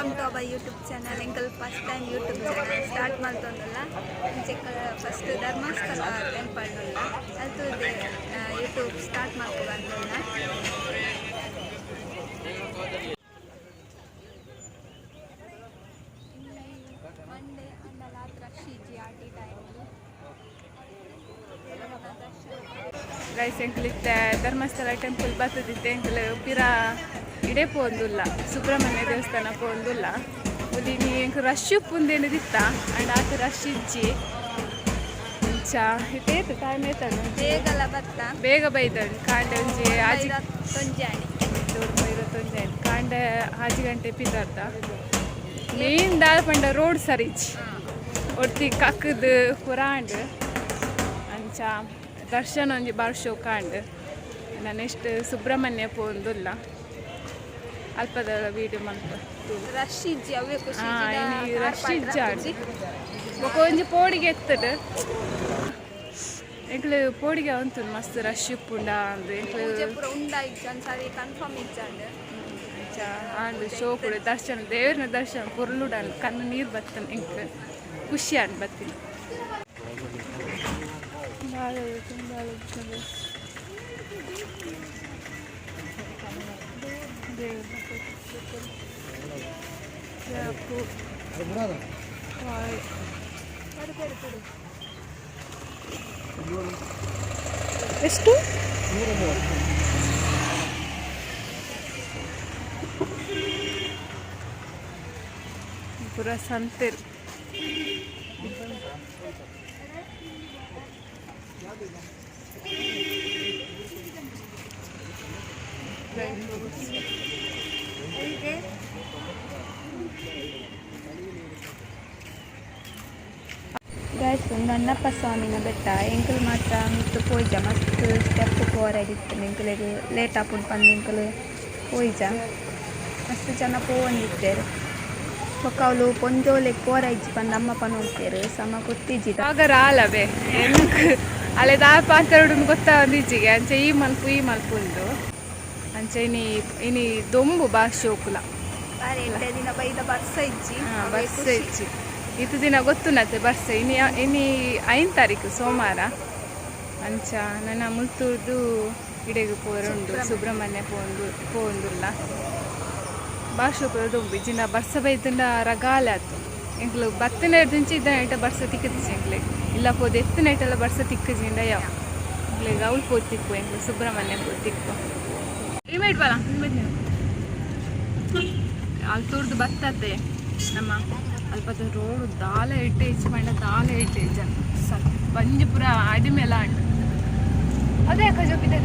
Welcome to our YouTube channel. ಎಂಕಲ್ first time YouTube channel start ಮಲ್ತೊಂದುಲ್ಲ. ಅಂಚೆಕ್ first Dharmasthala temple ಉಲ್ಲ, ಅಲ್ತು YouTube start ಮಲ್ಪು ಬಂದುಲ್ಲ. Monday ಅಂಡಲ rush ಇಜ್ಜಿ ಆಟಿ time. Guys, ಎಂಕುಲು ಇತ್ತೆ Dharmasthala temple ಬತ್ತದಿತ್ತೆ. ಎಂಕುಲು ಪಿರ ಇಡೆ ಪೋಂದುಲ್ಲ, ಸುಬ್ರಹ್ಮಣ್ಯ ದೇವಸ್ಥಾನ ಪೋಂದುಲ್ಲ. ಉಲಿನಿ ಎಂಕ್ ರಶ್ ಉಪ್ಪುಂದೇನದಿತ್ತ ಅಂಡ್ ಆತ ರಶ್ ಇಜ್ಜಿ. ಅಂಚ ಇತ್ತೇತು ಟೈಮ್ ಏತಂಡು? ಬೇಗಲ ಬತ್ತ. ಬೇಗ ಬೈದಳು. ಕಾಂಡೆ ಒಂಜಿ ಆಜಿ 51 ಆಣಿ. 21 ಆಯ್ತು. ಕಾಂಡೆ 6 ಗಂಟೆ ಪಿದಾರ್ದ. ಮೇನ್ ದಾದ ಪಂಡ ರೋಡ್ ಸರಿಜ್, ಒರ್ತಿ ಕಕ್ಕದು ಪುರಾಂಡ್. ಅಂಚ ದರ್ಶನ ಒಂಜಿ ಬಾರ್ ಶೋಕಾಂಡ್. ನೆಕ್ಸ್ಟ್ ಸುಬ್ರಹ್ಮಣ್ಯ ಪೋಂದುಲ್ಲ, ಅಲ್ಪದ ವೀಡಿಯೋ ಮಲ್ಪ. ರಶ್ ಇಜ್ಜಿ, ಅವೇ ಖುಷಿ. ಇನಿ ರಶ್ ಇಜ್ಜಾಂಡ್. ಬೊಕ ಒಂಜಿ ಪೋಡಿಗೆ ಎತ್ತಡ್ ಎಂಕ್ಲು. ಪೋಡಿಗೆ ಉಂತು, ಮಸ್ತ್ ರಶ್ ಉಪ್ಪುಂಡ ಅಂದ್ ಎಂಕ್ಲು. ಪೂಜೆ ಪೂರ ಉಂಡ ಇಜ್ಜ ಸರಿ ಕನ್ಫರ್ಮ್ ಇಜ್ಜಾಂಡ್. ಅಂಚ ಆಂಡ್ ಶೋಕುಡು ದರ್ಶನ, ದೇವ್ರನ ದರ್ಶನ ಪೊರ್ಲುಡನ್, ಕಣ್ಣು ನೀರು ಬತ್ತನ ಎಂಕ್, ಖುಷಿ ಆಂಡ್ ಬತ್ತಿನ. ಭಾಳ ತುಂಬ. ದೇವ್ರನ ಫೋಟೋ, ಚಾಕು, ಕಾಯಿ. ಎಷ್ಟು? ಪೂರ ಸಂತೆ. Dry fruits. ಗೈಸ್, ಒಂದು ಅಣ್ಣಪ್ಪ ಸ್ವಾಮಿನ ಬೆಟ್ಟ. ಎಂಕುಲು ಮಾತ್ರ ಮಿತ್ತು ಪೋಯ್ಜ, ಮಸ್ತ್ ಸ್ಟೆಪ್ ಪೋರಾಗಿತ್ತು. ಎಂಕುಲೆಗ್ ಲೇಟ್ ಆಪುಂಡು ಪಂದ್ ಎಂಕುಲು ಪೋಯ್ಜ. ಮಸ್ತ್ ಜನ ಪೋವೊಂದಿತ್ತೆರ್. ಬೊಕ್ಕ ಅವ್ಲು ಪೊಂಜೋಲೆಗ್ ಪೋರ ಇಜ್ಜಿ ಪಂದ್ ಅಮ್ಮ ಪನೊಂತೆರ್, ಸಮ ಗೊತ್ತಿಜ್ಜಿ. ಆಗರ ಆಲವೆ ಎಂಕ್ ಅಲೆ ದಾದ ಪಾತೆರೊಡು ಗೊತ್ತಾವಂದಿಜ್ಜಿಗೆ. ಅಂಚ ಈ ಮಲ್ಪು ಈ ಮಲ್ಪುಂದು. ಅಂಚ ಇನಿ ಇನಿ ದೊಂಬು ಬಾ ಶೋಕುಲ. ಬಾರಿ ಎಡ್ಡೆ ದಿನ ಬೈದ, ಬರ್ಸ ಇಜ್ಜಿ. ಅವೇ ಬರ್ಸ ಖುಷಿ. ಇಜ್ಜಿ. ಇತ್ತು ದಿನ ಗೊತ್ತುನತೆ ಬರ್ಸ. ಇನಿ ಇನಿ 5 ತಾರೀಕು, ಸೋಮವಾರ. ಅಂಚ ನನ್ನ ಮುಲ್ತೂರ್ದು ಇಡೆಗ್ ಪೋರುಂಡು, ಸುಬ್ರಹ್ಮಣ್ಯ ಪೋಂದು ಪೋಂದುಲ್ಲ. ಬಾ ಶೋಕುಲ ದೊಂಬು ಇಜ್ಜಿಂಡ ಬರ್ಸ ಬೈದುಂಡ ರಗಾಲೆ ಆತು. ಎಂಕ್ಲು ಬತ್ತಿನ ದಿಂಚಿ ಇದ್ದ ನೈಟ ಬರ್ಸ ತಿಕ್ಕದಿಜ್ಜಿ ಎಂಕ್ಲೆ. ಇಲ್ಲ ಪೋದು ಎತ್ತು ನೈಟೆಲ್ಲ ಬರ್ಸ ತಿಕ್ಕಜಿಂಡ ಯಾವ ಎಂಕ್ಲೆಗ್ ಅವ್ಲು ಪೋದು ತಿಕ್ಕು, ಎಂಕ್ಲು ಸುಬ್ರಹ್ಮಣ್ಯ ಪೋದು ತಿಕ್ಕು. ಇಮೇಟ್ ಬಲ ಅಲ್ಲಿ ತೂರ್ದು ಬತ್ತತೆ ನಮ್ಮ ಅಲ್ಪದ ರೋಡ್ ದಾಲ ಎಡ್ಡೆ ಇಚ್ಚಿ ಪಂಡ ದಾಲ ಎಡ್ಡೆ ಜನ ಸತ್ ಬಂಜಿ ಪೂರ ಅಡಿಮೆಲ ಅಂಡು. ಅದೇ ಅಕ್ಕ ಜೋಪಿದೆ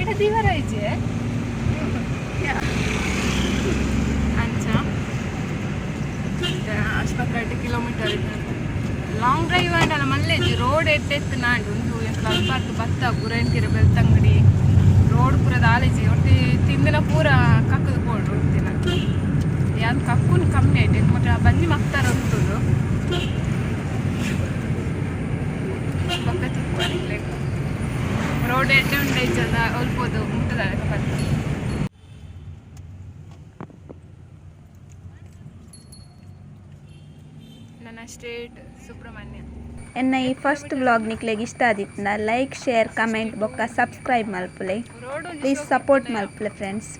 ಇಡ ದಿವರ ಇಜ್ಜೆ. ಅಂಚ ಆಸ್ಪತ್ರೆ kilometre long ಡ್ರೈವ್ ಅಂಡಲ ಮಲ್ಲೇಜಿ. ರೋಡ್ ಎಡ್ಡೆತ್ತು ನಾಂಡು ಒಂದು ಎಂಕ್ಲು ಅಲ್ಪಾರ್ತು ಬತ್ತ ಗುರೇನ್ಕೆರೆ ಬೆಳ್ತಂಗಡಿ ರೋಡ್ ಪೂರ ದಾಲೇಜಿ. ಒಟ್ಟಿ ತಿಂದಿನ ಪೂರ ಕಕ್ಕದು ಪೋಡು ಒಟ್ಟಿನ. ಯಾನ್ ಕಕ್ಕುನ್ ಕಮ್ಮಿ ಆಯ್ತು ಮತ್ತೆ ಬಂಜಿ ಮಕ್ತಾರ ಉಂಟುದು. ಬೊಕ್ಕ ತಿಕ್ಕು ರೋಡ್ ಎಡ್ಡೆ ಉಂಟು ಇಜ್ಜಂದ ಒಲ್ಪೋದು ಮುಟ್ಟದ ಬತ್ತ. ನನ್ನ ಸ್ಟೇಟ್ ಸುಬ್ರಹ್ಮಣ್ಯ. ಎನ್ನ ಈ ಫಸ್ಟ್ ವ್ಲಾಗ್ ನಿಕ್ಲೆಗ್ ಇಷ್ಟ ಆದಿತ್ತಿನ ಲೈಕ್, ಶೇರ್, ಕಮೆಂಟ್ ಬೊಕ್ಕ ಸಬ್ಸ್ಕ್ರೈಬ್ ಮಲ್ಪುಲೆ. ರೋಡ್. ಪ್ಲೀಸ್ ಸಪೋರ್ಟ್ ಮಲ್ಪುಲೆ ಫ್ರೆಂಡ್ಸ್.